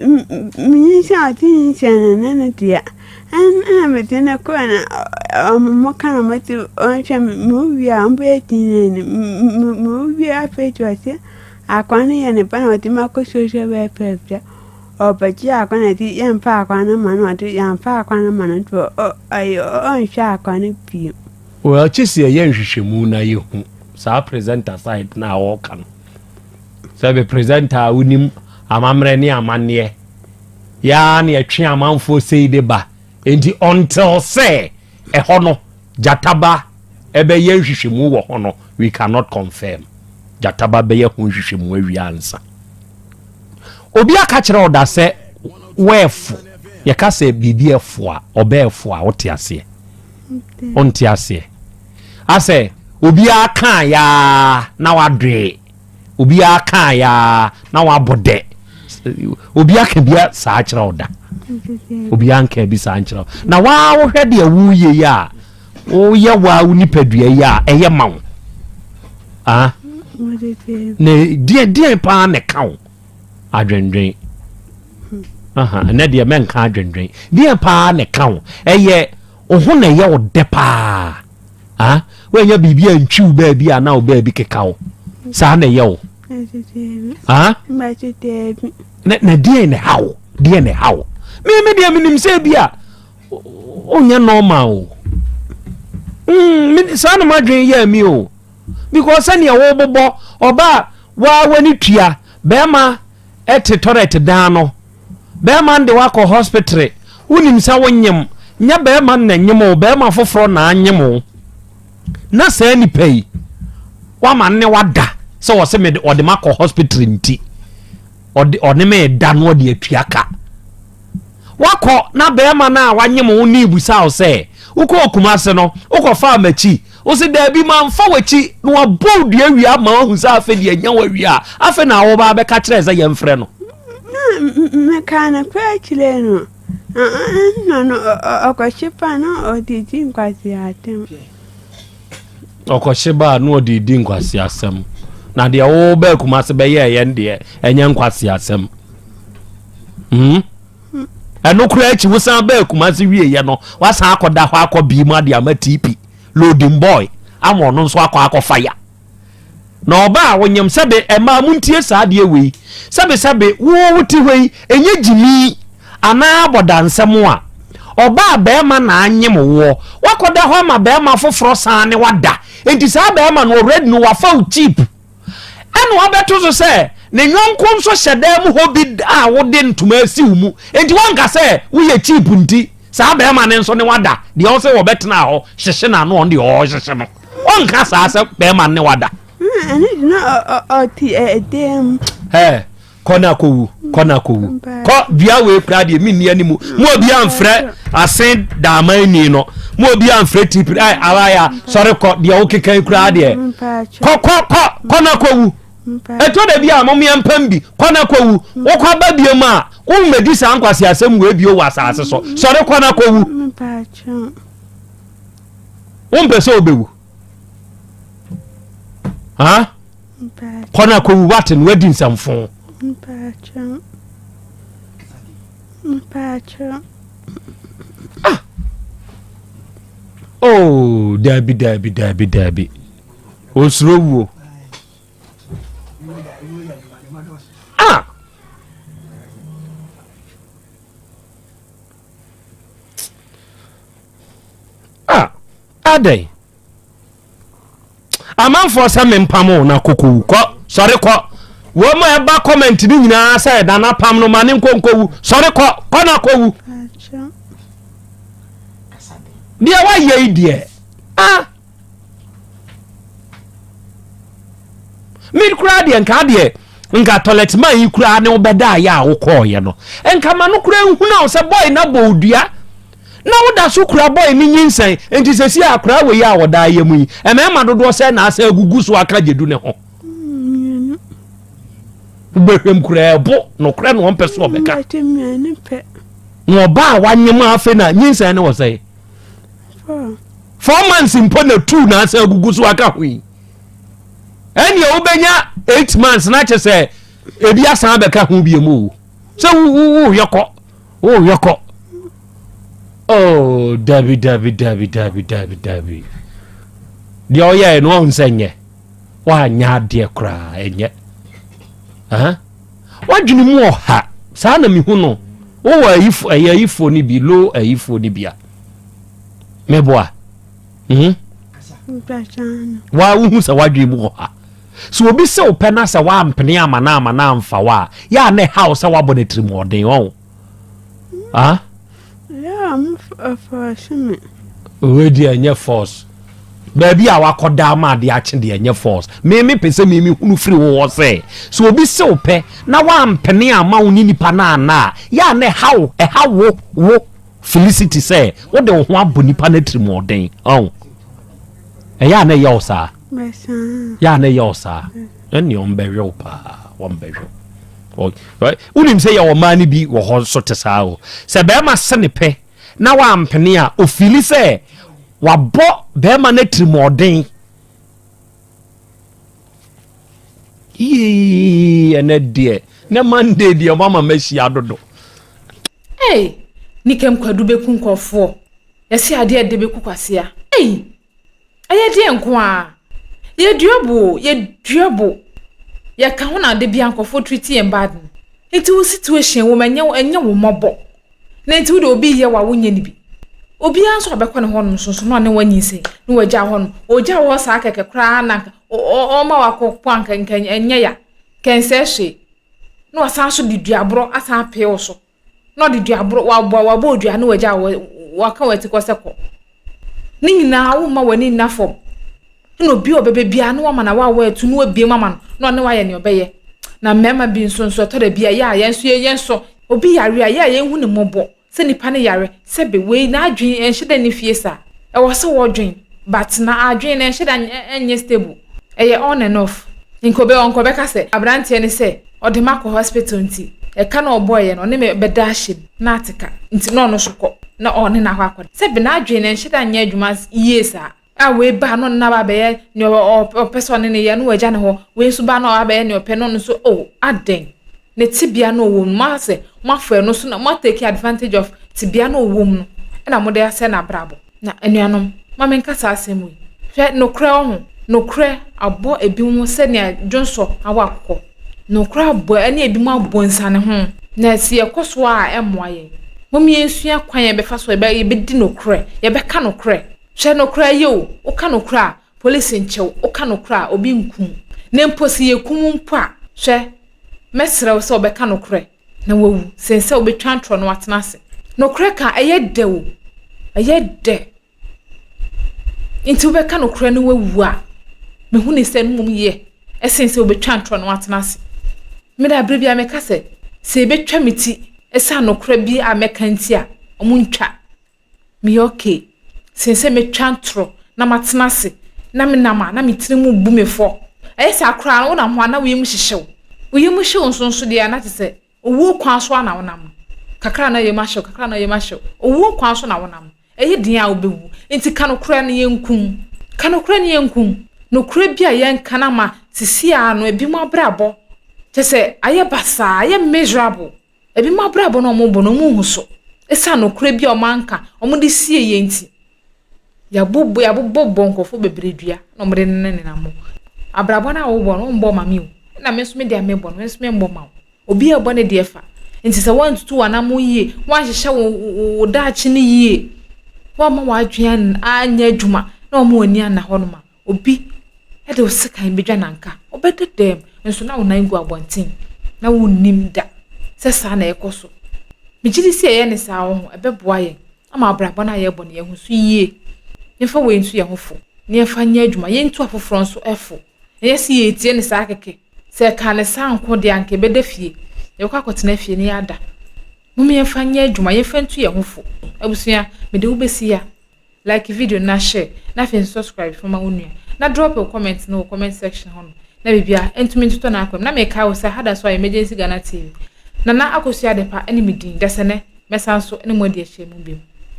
menyinsɛn a ɔte nyinsɛn no ne ne dea. Ɛna mede no kɔɛ na ɔmo ka na ɔmo te ɔnhwɛ me mewie a ɔmo bɛyɛ DNA no mewie afei de ɔse akwadaa no yɛ ne ba na ɔde me akɔ social welfare bia ɔbɛgye akwadaa no de yɛmfa akwadaa no ma no, ɔde yɛmfa akwadaa no ma no nti ɔyɛ ɔnhwɛ akwadaa no bio. Well, kye sɛ yɛyɛ nhwehwɛmu na yɛhu saa presenter side na a wɔka no sɛ bɛ presenter a wonim amammerɛ ne amanneɛ yɛa na yɛtwe amanfoɔ sei de ba. Enti until sɛ ɛhɔ no gyataba ɛbɛyɛ nhwehwɛmu wɔ hɔ no, we cannot confirm. Gyataba bɛyɛ ho nhwehwɛmu awie ansa. Obi aka kyerɛ ɔda sɛ wɔɛfo, yɛka sɛ biribi ɛfo a ɔbɛɛfo a wote aseɛ, wonte aseɛ asɛ obiara kaa yaa na wadoe, obiara kaa yaa na wabɔ dɛ. Obiara ka bia saa kyerɛ wo da? Obiara nka bi saa nkyerɛ wo. Na waa wohwɛ deɛ woyɛ yi a woyɛ waa wo nipadua yi a ɛyɛ ma wo ah na deɛ deɛ paa na ɛka wo adwendwen aha. Ɛnɛ deɛ mɛnka adwendwen deɛ paa na ɛka wo, ɛyɛ wo ho na ɛyɛ wo dɛ paa ah woanya biribi a ntwi wo baabi a na wo baabi keka wo saa na ɛyɛ wo ah na deɛ na ɛha wo, deɛ na ɛha wo. Me deɛ menim sɛ bi a wonyɛ normal o. Saa na madwen yɛ mi o, because sɛnea wobobɔ ɔba waa w'ani tua bɛrima ɛte toilet dan no, bɛrima de wakɔ hospital, wonim sɛ wonyem, nyɛ bɛrima na nyem o, bɛrima foforɔ na anyem o, na saa nipa yi wama ne wada sɛ wɔsɛ mede ɔde ma kɔ hospital nti ɔde ɔne me da no ɔde atua ka wakɔ na bɛrima no a wanyem wo ne ibusa wo sɛ wokɔ Kumase no wokɔfa amakyi, wo sɛ daabi mamfa w'akyi, na wabɔ wo dua wie ama wahu sɛ afei deɛ anya wawie a afei na wobaa bɛka kyerɛ sɛ yɛmfrɛ no. Na meka no koraa kyerɛ no na no ɔkɔhye pa na ɔde di nkwasi asɛm. Ɔkɔhye ba na ɔde di nkwasi asɛm na deɛ wobaa Kumase bɛyɛɛ yɛn deɛ ɛnyɛ nkwasi asɛm. Ɛno koraa akyi wosan baa Kumase wieɛ no wasan akɔda hɔ akɔ bii mu ade ama TP loading boy ama ɔno nso akɔ akɔfa ya. Na ɔbaa a wonyem sɛbe ɛmaa montie saa adeɛ wei sɛbe sɛbe wo wote hɔ yi ɛnyɛ gyimii anaa abɔdansɛm a ɔbaa bɛɛma na anyem woɔ wakɔda hɔ ama bɛɛma foforɔ san ne wada enti saa bɛɛma no already no wafa wo cheap ɛna wabɛto so sɛ ne yɔnko nso hyɛ dan mu hɔ bi a wode ntoma asi wo mu enti wanka sɛ woyɛ cheap nti saa bɛrima no nso ne wada deɛ ɔsɛ wɔbɛtena hɔ hyehye n'ano ɔno deɛ ɔrehyehye no ɔnka saa sɛ bɛrima no ne wada. Ɛno de na ɔte ɛdan mu. Ɛɛ kɔ na kɔwu kɔ na kɔwu kɔ dua wei kura deɛ menni anim mu obi amfrɛ ase daaman ni no mu obi amfrɛ tipiri ɛ awaya sɔre kɔ deɛ wokeka yi kura deɛ kɔ kɔ kɔ kɔ na kɔwu ɛtɔ da bi a momeɛ mpam bi kɔ na kɔwu wokɔ aba biom a wommɛdi saa nkwasi asɛm wei bio wɔ asase so sɔre kɔ na kɔwu wompɛ sɛ wobɛwu ha kɔ na kɔwu wate no wadi nsɛmfo ah oh dabi dabi dabi dabi osuro wuo ah ah adɛn Amanfoɔ sɛ mempam wo na kɔkɔwu kɔ sɔre kɔ wɔn a ɛba comment no nyinaa sɛ nana pam no ma ne nkɔ nkɔwu sɔre kɔ kɔ na kɔwu deɛ wayɛ yi deɛ ah me koraa deɛ nka deɛ nka toilet man yi koraa ne wobɛda ayɛ a wokɔɔyɛ no nka ma no koraa nhunu a sɛ boy na bɔ odua Na woda so kura bɔe ne nyinsɛn, enti seesei akwadaa wei a ɔda ayɛ mu yi, mmarima dodoɔ sɛn na asan agugu so aka gyedu ne ho? Wobɛhwɛm kura ɛbo, nokorɛ na ɔmpɛ so ɔbɛka. Na ɔbaa a wanyem a afei na nyinsɛn ne wɔ sɛn? 4 months mpo na two na asan agugu so aka ho yi. Ɛnneɛ wobɛnya 8 months na kyɛ sɛ ebi asan abɛka ho bio mu o. Sɛ woyɛ kɔ. Oh, yɛkɔ. Oh, dabi, dabi, dabi, dabi, dabi, dabi. Deɛ ɔyɛɛ no ɔhu sɛ nyɛ. Wanyɛ adeɛ koraa, ɛnyɛ. Huh? Wadwene mu ɔha. Saa na mehu no. Wowɔ ayifo, ɛyɛ ayifoɔ no bi, low ayifoɔ no bi a. Meboa. Hmm? Wa wohu sɛ wadwene mu ɔha. Sɛ obi sɛ wopɛ na sɛ woampene ama no ama no amfa wo a, yɛ a na ɛha wo sɛ woabɔ no atirimuɔden ɔn. Ah? Yeah, I'm force me. Wei deɛ ɛnyɛ force. Baabi a wakɔda ama adeɛ akye deɛ ɛnyɛ force. Me me pɛ sɛ me me hunu firi wo hɔ sɛ sɛ obi sɛ wopɛ na woampene ama wo ne nipa no anna a, yɛ a na ɛha wo, ɛha wo, wo Felicity sɛ wode wo ho abɔ nipa no atirimuɔden ɔn. Ɛyɛ a na ɛyɛ wo saa. Yɛ a na ɛyɛ wo saa. Ɛnneɛ ɔmbɛhwɛ wo paa, wɔmbɛhwɛ wo. Wonim sɛ yɛwɔ mmaa no bi wɔ hɔ nso te saa o. Sɛ bɛrima se ne pɛ na wampene a, ofili sɛ wabɔ bɛrima no atirimuɔden. Yii, ɛnɛ deɛ, ne Monday deɛ mama mahyia dodo. Ei, Nikem Kwadu bɛku nkurɔfoɔ. Yɛse adeɛ ɛde bɛku kwasea. Ei! Ɛyɛ deɛ nko ara. Yɛdua bo o, yɛdua bo. Yɛka ho na da biara nkurɔfoɔ treat yɛn bad no. Nti wo situation wɔ mu ɛnyɛ ɛnyɛ wo mmɔbɔ. Na nti wo deɛ obi yɛ wo a wonyɛ no bi. Obiara nso a ɔbɛkɔ ne hɔnom nso nso na ɔne wo anyinsɛn na wagya wo hɔnom. Ɔgya wo hɔ saa kɛkɛ koraa na nka ɔma wakɔ po anka nka ɛnyɛ ya. Kɛnsɛɛ hwee. Na wasan nso de duaborɔ asan apee wo so. na ɔde dua boro wabɔ wabɔ odua na wagya wɔ waka wɔn atikɔ sɛ kɔ ne nyinaa womma w'ani nna fam na obi a ɔbɛbɛ biara na wama na wawa atu na wabie mu ama no na ɔne wayɛ nea ɔbɛyɛ na mmarima bi nso nso ɛtɔ da bi a yɛ a yɛn nso yɛn nso obi yare a yɛ a yɛn hu ne mmɔbɔ sɛ nipa no yare sɛbe wei n'adwene ɛnhyɛ da ne fie saa ɛwɔ sɛ wɔdwen but na adwene no ɛnhyɛ da ɛnyɛ stable ɛyɛ on and off nka obi nka ɔbɛka sɛ aberanteɛ no sɛ ɔde makɔ hospital nti ɛka na ɔbɔeɛ no ɔne me bɛda ahyɛ mu na ate ka nti na ɔno so kɔ na ɔne no akɔ akɔda sɛbe n'adwene no ɛnhyɛ da nyɛ adwuma yie saa a wei ba na ɔne no aba abɛyɛ nea ɔpɛ sɛ ɔne no yɛ na wagya ne hɔ wei nso ba na ɔba abɛyɛ nea ɔpɛ na ɔno nso oh adɛn ne tebea na ɔwɔ mu no moasɛ moafa ɛno so na mo take advantage of tebea na ɔwɔ mu no ɛna mode asɛ n'abrabɔ na anuanom ma menka saa asɛm yi hwɛ nokorɛ wɔ ho. Nokorɛ abɔ ebinom sɛnea dwonsɔ awɔ akokɔ. Nokorɛ abɔ ɛne ebinom abɔ nsaneho. Na sɛ yɛkɔ so a ɛmmoa yɛn. Mom yɛnsua kwan a yɛbɛfa so a yɛbɛdi nokorɛ, yɛbɛka nokorɛ. Hwɛ nokorɛ yɛ o, woka nokorɛ a, polisi nkye wo, woka nokorɛ a, obi nku wo. Na mpo sɛ yɛku wo mpo a, hwɛ, mɛsrɛ wo sɛ wobɛka nokorɛ na wawu sen sɛ wobɛtwa ntorɔ na watena ase. Nokorɛ ka, ɛyɛ dɛ o, ɛyɛ dɛ. Nti wobɛka nokorɛ na wawu a, mehu ne sɛ ɛno mmom yɛ sen sɛ wobɛtwa ntorɔ na watena ase. Me de, berɛ biara meka sɛ, sɛ yɛbɛtwa me ti ɛsiane nokorɛ bi a mɛka nti a, wɔntwa. Meyɛ okay sen sɛ mɛtwa ntorɔ na matena ase na menam a na me tiri mu bu me fɔ. Ɛyɛ saa koraa no wonam hɔ a na wo yam hyehye wo. Wo yam hye wo nso nso deɛ a na kyerɛ sɛ owuo kwan so ara na wonam no. Kakra na yam ahye wo, kakra na yam ahye wo. Owuo kwan so na wonam no. Ɛyɛ den a wobɛwu. Nti ka nokorɛ no yɛnku wo. Ka nokorɛ no yɛnku wo. Nokorɛ bi a yɛnka no ama sisi ara no ebinom abrabɔ kyerɛ sɛ ayɛ basaa, ayɛ miserable. Ebinom abrabɔ no a wɔbɔ no, wɔnhu so. Esiane nokorɛ bi a wɔanka, wɔde sieeɛ nti, yɛabobɔ yɛabobɔbobɔ nkurɔfoɔ bebree dua na wɔde nenenam hɔ. Abrabɔ no a wobɔ no, wombɔ mma me o. Ɛna me nso me deɛ a mebɔ no, me nso memmɔ mma wo. Obiara rebɔ ne deɛ fa. Nti sɛ woantutu w'anammɔn yie, woanhyehyɛ wo wo wo daakye no yie, woamma w'adwene anyɛ adwuma na woamma w'ani anna hɔnom a, Obi de wo sekan bɛdwa nanka wobɛda dɛm nso na wo nan gu abɔnten na wonnim da sɛ saa na ɛkɔ so. Megye di sɛ yɛyɛ ne saa wɔ ho, ɛbɛboa yɛn ama abrabɔ no a yɛrebɔ no yɛahu so yie. Yɛmfa wei nto yɛn ho fo na yɛmfa nyɛ adwuma, yɛntu afoforɔ nso fo. Ɛnyɛ sɛ yɛretie no saa kɛkɛ. Sɛ ɛkaa no saa nko deɛ anka yɛbɛda fie. Yɛbɛkɔ akɔtena fie na yɛada. Mom yɛmfa nyɛ adwuma, yɛmfa ntu yɛn ho fo. Abusua, mede wo bɛsi ha. Like video no na share na afei nso subscribe fa ma wo nua na drop wo comment no wɔ comment section hɔ no na biribiara ntumi ntotɔ n'akwam na mekae wo sɛ ha da so a Emergency Ghana TV Nana Akosua Adepa ne me din dasɛnɛ mɛsan so ne mo adi ahyia mu bio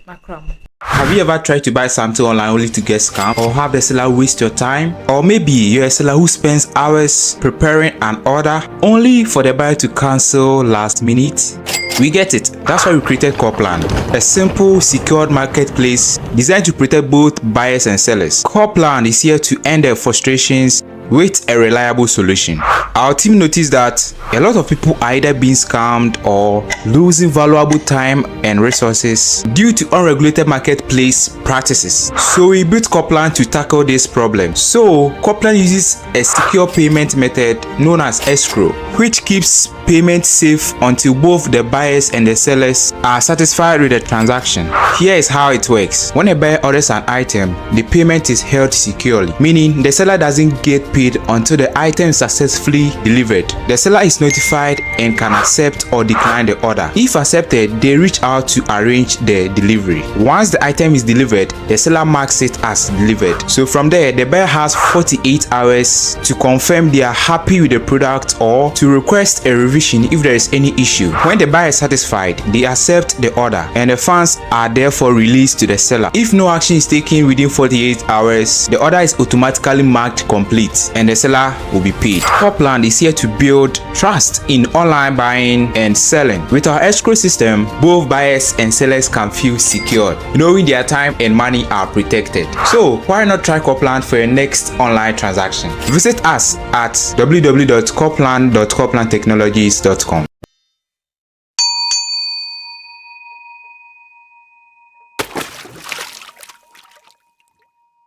makra mo. Have you ever tried to buy something online only to get scammed or have the seller waste your time? Or maybe you're a seller who spends hours preparing an order only for the buyer to cancel last minute? We get it. That's why we created Corplan, a simple, secured marketplace designed to protect both buyers and sellers. Corplan is here to end their frustrations with a reliable solution. Our team noticed that a lot of people are either being scammed or losing valuable time and resources due to unregulated marketplace practices. So we built Corplan to tackle this problem. So Corplan uses a secure payment method known as escrow, which keeps payment safe until both the buyers and the sellers are satisfied with the transaction. Here is how it works. When a buyer orders an item, the payment is held securely, meaning the seller doesn't get paid until the item is successfully delivered. The seller is notified and can accept or decline the order. If accepted, they reach out to arrange the delivery. Once the item is delivered, the seller marks it as delivered. So from there, the buyer has 48 hours to confirm they are happy with the product or to request a revision if there is any issue. When the buyer is satisfied, they accept the order and the funds are therefore released to the seller. If no action is taken within 48 hours, the order is automatically marked complete and the seller will be paid. Corplan is here to build trust in online buying and selling. With our escrow system, both buyers and sellers can feel secure, knowing their time and money are protected. So why not try Corplan for your next online transaction? Visit us at www.corplan.corplantechnologies.com.